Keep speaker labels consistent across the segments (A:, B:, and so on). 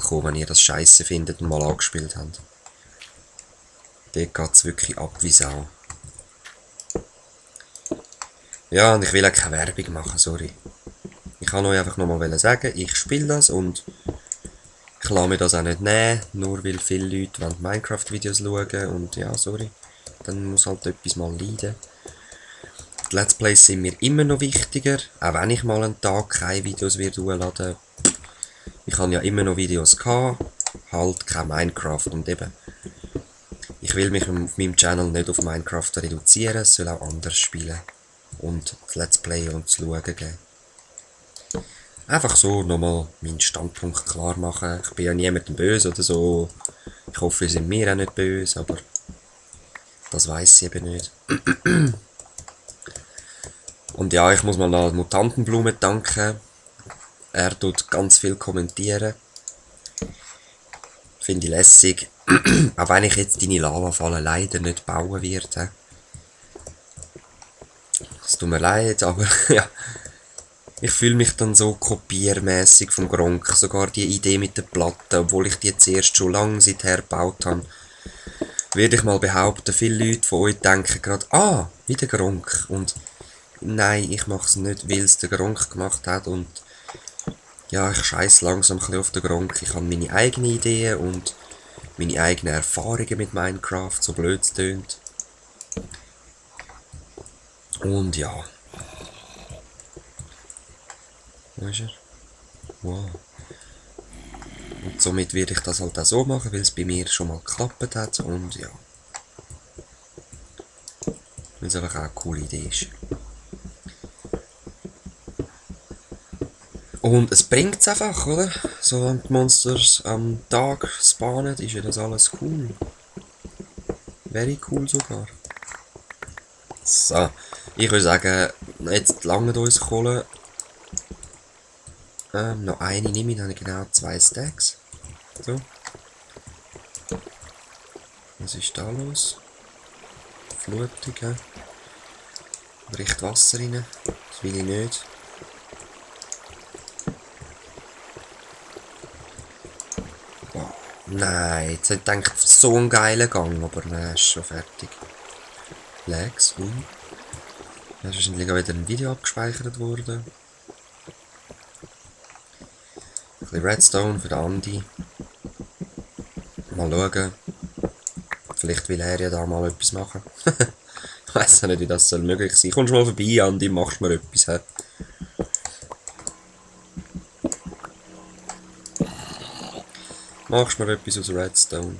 A: kommen, wenn ihr das scheiße findet und mal angespielt habt. Dort geht es wirklich ab wie Sau. Ja, und ich will auch keine Werbung machen, sorry. Ich kann euch einfach nochmal sagen, ich spiele das und ich lasse mir das auch nicht nehmen, nur weil viele Leute Minecraft-Videos schauen und ja, sorry. Dann muss halt etwas mal leiden. Die Let's Plays sind mir immer noch wichtiger, auch wenn ich mal einen Tag keine Videos hochladen. Ich habe ja immer noch Videos gehabt, halt kein Minecraft und eben. Ich will mich auf meinem Channel nicht auf Minecraft reduzieren, es soll auch anders spielen und Let's Play und zu schauen geben. Einfach so nochmal meinen Standpunkt klar machen. Ich bin ja niemandem böse oder so. Ich hoffe, sie sind mir auch nicht böse, aber das weiss ich eben nicht. Und ja, ich muss mal an Mutantenblume danken. Er tut ganz viel kommentieren. Finde ich lässig. Auch wenn ich jetzt deine Lavafalle leider nicht bauen werde. Es tut mir leid, aber ja. Ich fühle mich dann so kopiermäßig vom Gronk. Sogar die Idee mit der Platte, obwohl ich die zuerst schon lange seither gebaut habe. Würde ich mal behaupten, viele Leute von euch denken gerade, ah, wie der Gronk. Und nein, ich mache es nicht, weil es der Gronk gemacht hat. Und ja, ich scheiße langsam ein bisschen auf den Gronk. Ich habe meine eigenen Ideen und meine eigenen Erfahrungen mit Minecraft, so blöd es tönt. Und ja. Wo ist er? Wow. Und somit werde ich das halt auch so machen, weil es bei mir schon mal geklappt hat. Und ja. Weil es einfach auch eine coole Idee ist. Und es bringt es einfach, oder? Solange die Monsters am Tag spawnen, ist ja das alles cool. Very cool sogar. So, ich würde sagen, jetzt lange uns Kohle. Noch eine nehme ich, dann habe ich genau 2 Stacks. So. Was ist da los? Flutung, ja. Bricht Wasser rein. Das will ich nicht. Oh, nein, jetzt hätte ich gedacht, so ein geiler Gang, aber nein, ist schon fertig. Lags, Da ist wahrscheinlich auch wieder ein Video abgespeichert worden. Ein bisschen Redstone für den Andi. Mal schauen. Vielleicht will er ja da mal etwas machen. Ich weiss ja nicht, wie das soll möglich sein. Kommst du mal vorbei, Andi, machst mir etwas. He? Machst mir etwas aus Redstone.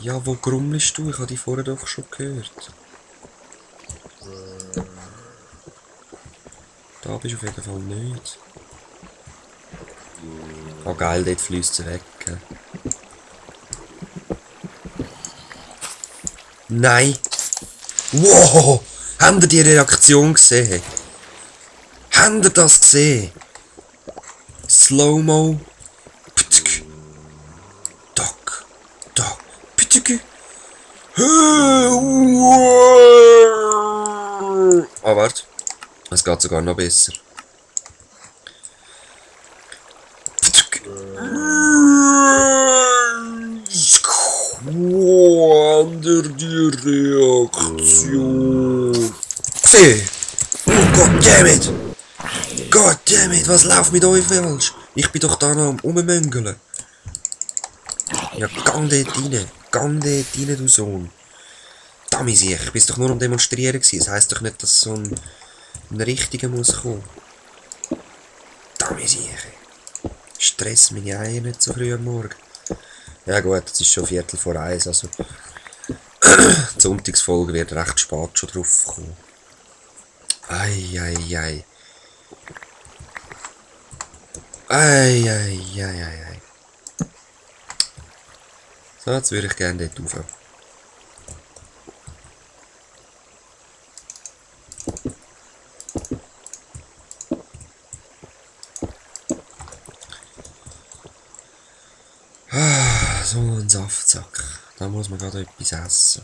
A: Ja, wo grummelst du? Ich habe dich vorher doch schon gehört. Da bist du auf jeden Fall nicht. Oh geil, dort fließt sie weg. Nein! Wow! Habt ihr die Reaktion gesehen? Habt ihr das gesehen? Slow-Mo. Doc. Doc. Ah, warte. Es geht sogar noch besser. Andere die Reaktion. Seh! Oh goddammit! Goddammit, was läuft mit euch falsch? Ich bin doch da noch am Rummüngeln. Ja, gang dort rein. Gang dort rein, du Sohn. Damit ich bin doch nur am Demonstrieren gewesen. Das heisst doch nicht, dass so ein richtiger muss kommen. Damit ich. Stress meine Eier nicht so früh am Morgen. Ja gut, es ist schon 1:45, also die Sonntagsfolge wird recht spät schon drauf kommen. Ei. Ei. So, jetzt würde ich gerne dort rauf. So ein Saftsack. Da muss man gerade etwas essen.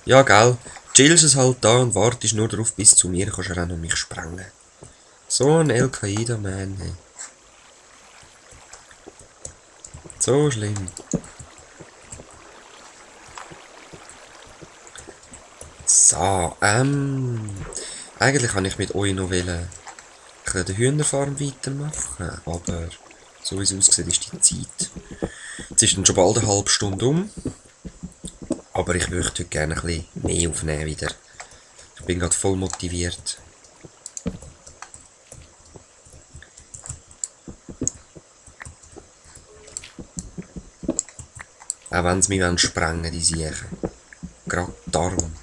A: Ja, gell. Chillst es halt da und wartest nur darauf, bis zu mir kannst du rennen und mich sprengen. So ein Al-Qaida-Man, hey. So schlimm. So, eigentlich kann ich mit euch noch den Hühnerfarm weitermachen, aber so wie es aussieht, ist die Zeit. Jetzt ist dann schon bald eine halbe Stunde um, aber ich möchte heute gerne ein bisschen mehr aufnehmen wieder. Ich bin gerade voll motiviert. Auch wenn sie mich sprengen, die Siechen. Gerade darum.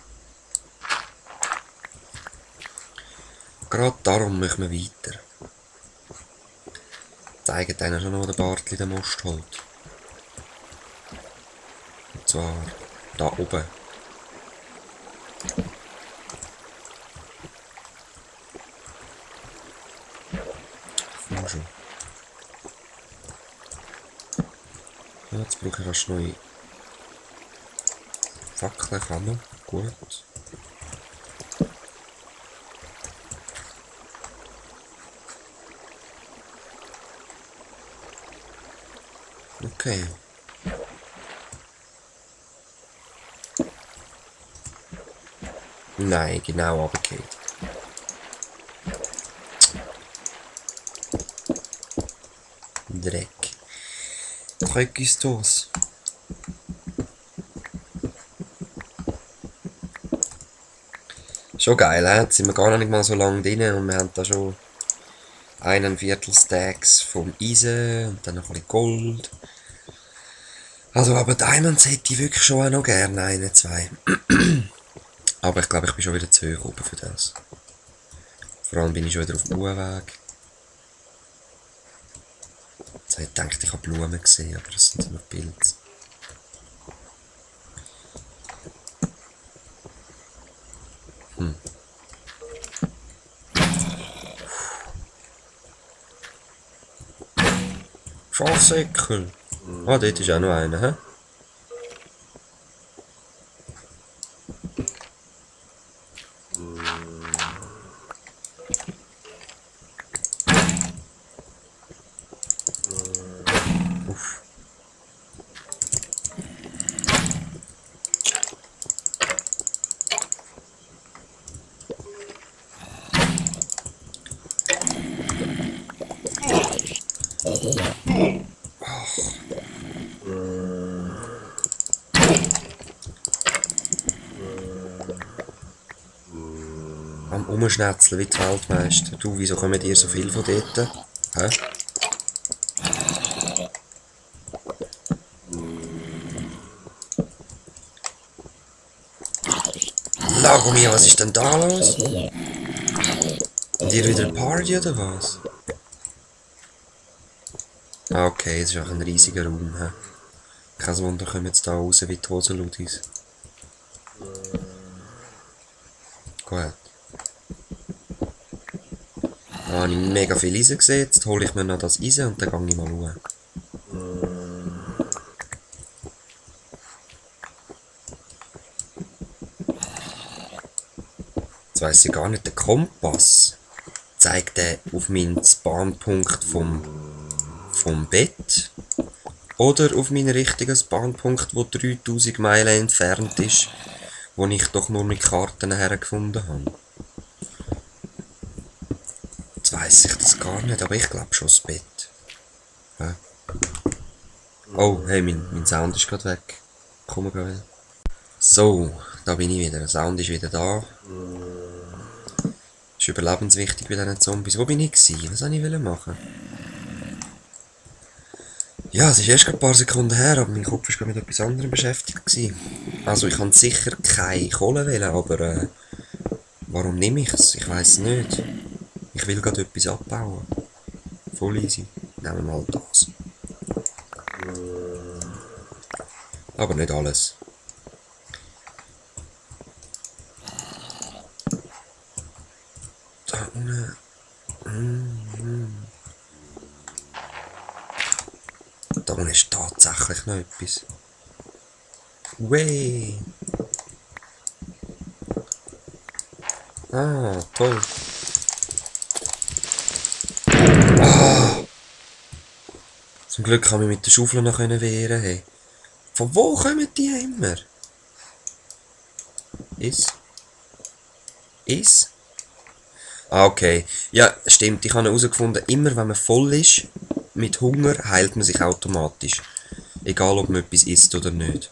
A: Gerade darum machen wir weiter. Zeigen denen schon noch den Bartli den Most holt. Und zwar da oben. Komm schon. Ja, jetzt brauche ich erst neue Fackeln, kann man. Gut. Okay. Nein, genau runtergefallen. Dreck. Dreck ist das. Schon geil, jetzt sind wir gar nicht mal so lange drin und wir haben da schon 1/4 Stacks vom Eisen und dann noch ein bisschen Gold. Also, aber Diamonds hätte ich wirklich schon auch noch gerne, 1, 2. Aber ich glaube, ich bin schon wieder zu hoch oben für das. Vor allem bin ich schon wieder auf dem Uhrweg. Jetzt hätte ich gedacht, ich habe Blumen gesehen, aber das sind nur Pilze. Schafsäckel! Ah, dort ist auch noch einer, hä? Uff. Am Umschnetzeln wie die Weltmeister. Du, wieso kommen dir so viel von dort? Hä? Lagomir, was ist denn da los? Und ihr wieder eine Party oder was? Ah, okay, es ist auch ein riesiger Raum. He? Kein Wunder, kommen jetzt da raus wie die Hosenludis. Gut. Da habe ich mega viel Eisen gesehen. Jetzt hole ich mir noch das Eisen und dann gehe ich mal schauen. Jetzt weiss ich gar nicht, der Kompass zeigt er auf meinen Spawnpunkt vom Bett oder auf meinen richtigen Spawnpunkt, der 3000 Meilen entfernt ist, wo ich doch nur mit Karten hergefunden habe. Jetzt weiss ich das gar nicht, aber ich glaube schon das Bett. Ja. Oh, hey, mein Sound ist gerade weg. Komm gerade. So, da bin ich wieder. Der Sound ist wieder da. Ist überlebenswichtig bei diesen Zombies. Wo bin ich gewesen? Was wollte ich machen? Ja, es ist erst ein paar Sekunden her, aber mein Kopf war mit etwas anderem beschäftigt gewesen. Also ich kann sicher keine Kohle wählen, aber warum nehme ich es? Ich weiss nicht. Ich will gerade etwas abbauen. Voll easy. Nehmen wir mal das. Aber nicht alles. Da unten. Da unten ist tatsächlich noch etwas. Way. Ah, toll. Zum Glück kann ich mit der Schaufel noch wehren. Hey. Von wo kommen die immer? Ist? Ah, okay. Ja, stimmt. Ich habe herausgefunden, immer wenn man voll ist, mit Hunger, heilt man sich automatisch. Egal, ob man etwas isst oder nicht.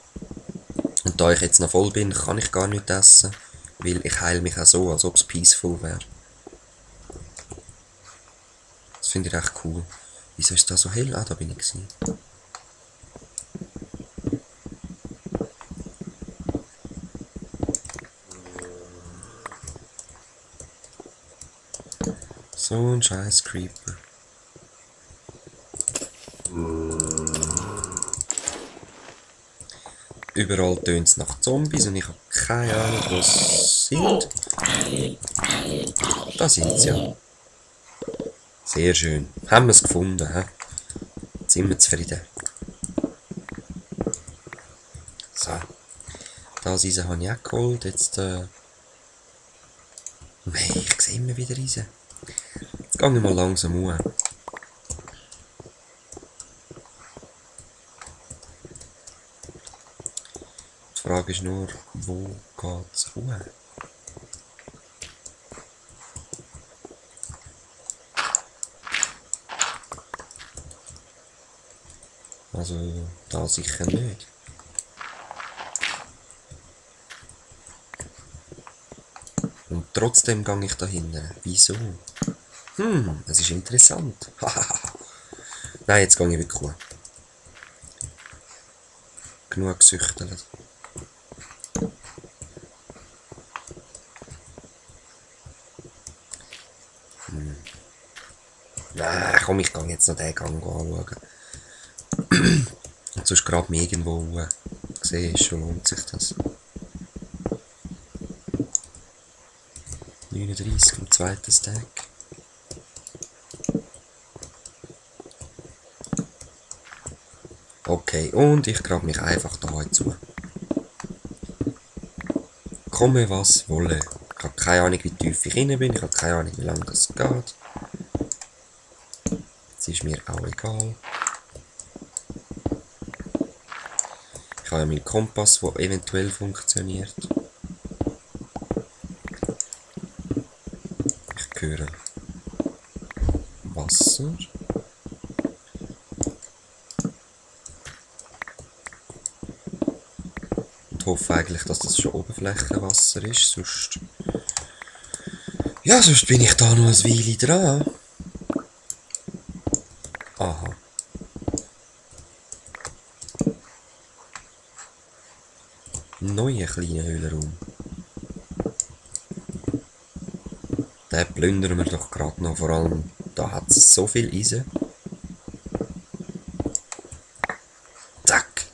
A: Und da ich jetzt noch voll bin, kann ich gar nicht essen. Weil ich heile mich auch so, als ob es peaceful wäre. Das finde ich echt cool. Wieso ist das so hell? Ah, da bin ich gewesen. So ein scheiß Creeper. Überall tönt es nach Zombies und ich habe keine Ahnung, wo sie sind. Da sind sie ja. Sehr schön. Haben wir es gefunden, hä? Jetzt sind wir zufrieden. So. Das Eisen habe ich auch geholt. Jetzt, Nein, ich sehe immer wieder Eisen. Jetzt gehe ich mal langsam hoch. Die Frage ist nur, wo geht's hoch? Also, da sicher nicht. Und trotzdem gehe ich da hinten. Wieso? Das ist interessant. Nein, jetzt gehe ich wirklich hoch. Genug gesüchtelt. Nein, komm, ich gehe jetzt noch den Gang anschauen. Und sonst gerade mich irgendwo siehst, schon lohnt sich das. 39 im zweiten Stack. Okay, und ich grabe mich einfach da hinzu. Komme was wolle. Ich habe keine Ahnung, wie tief ich rein bin. Ich habe keine Ahnung, wie lange das geht. Das ist mir auch egal. Ich habe ja meinen Kompass, der eventuell funktioniert. Ich höre Wasser. Und hoffe eigentlich, dass das schon Oberflächenwasser ist. Sonst... Ja, sonst bin ich da noch ein Weile dran. Aha. Neuer kleiner Höhlenraum. Den plündern wir doch gerade noch. Vor allem, da hat es so viel Eisen. Zack.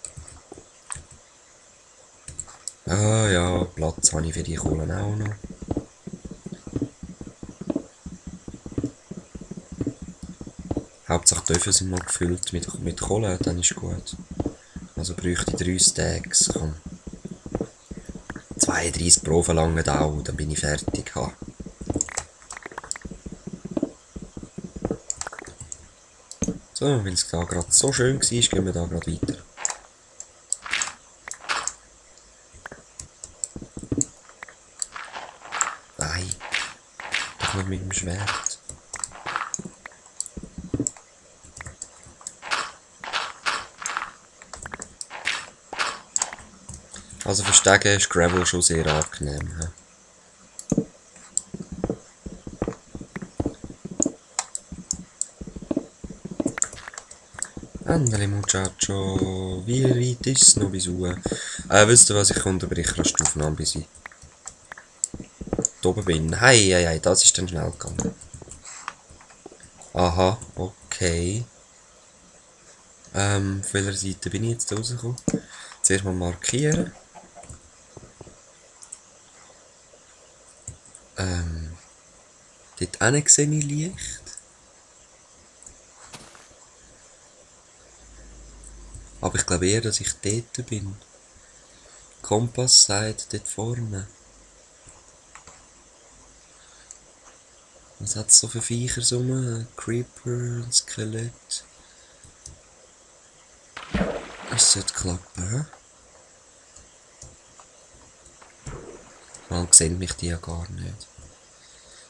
A: Ah ja, Platz habe ich für die Kohlen auch noch. Hauptsache die Öfen sind mal gefüllt mit Kohle, dann ist gut. Also bräuchte ich 3 Stacks. Komm. 32 pro verlangen auch, dann bin ich fertig. Ha. So, weil es da gerade so schön war, gehen wir da gerade weiter. Nein, doch nicht mit dem Schwert. Also verstecken ist Gravel schon sehr angenehm. He? Andale Muchacho, wie weit ist es noch bis Uhr? Wisst ihr was, ich unterbreche rasch die Aufnahme, bis ich da oben bin. Hei, das ist dann schnell gegangen. Aha, okay. Auf welcher Seite bin ich jetzt rausgekommen? Zuerst mal markieren. Dort hinten sehe ich Licht. Aber ich glaube eher, dass ich dort bin. Kompass sagt dort vorne. Was hat es so für Viecher rum? Creeper, Skelett. Das sollte klappen, hä? Man sehen mich die ja gar nicht.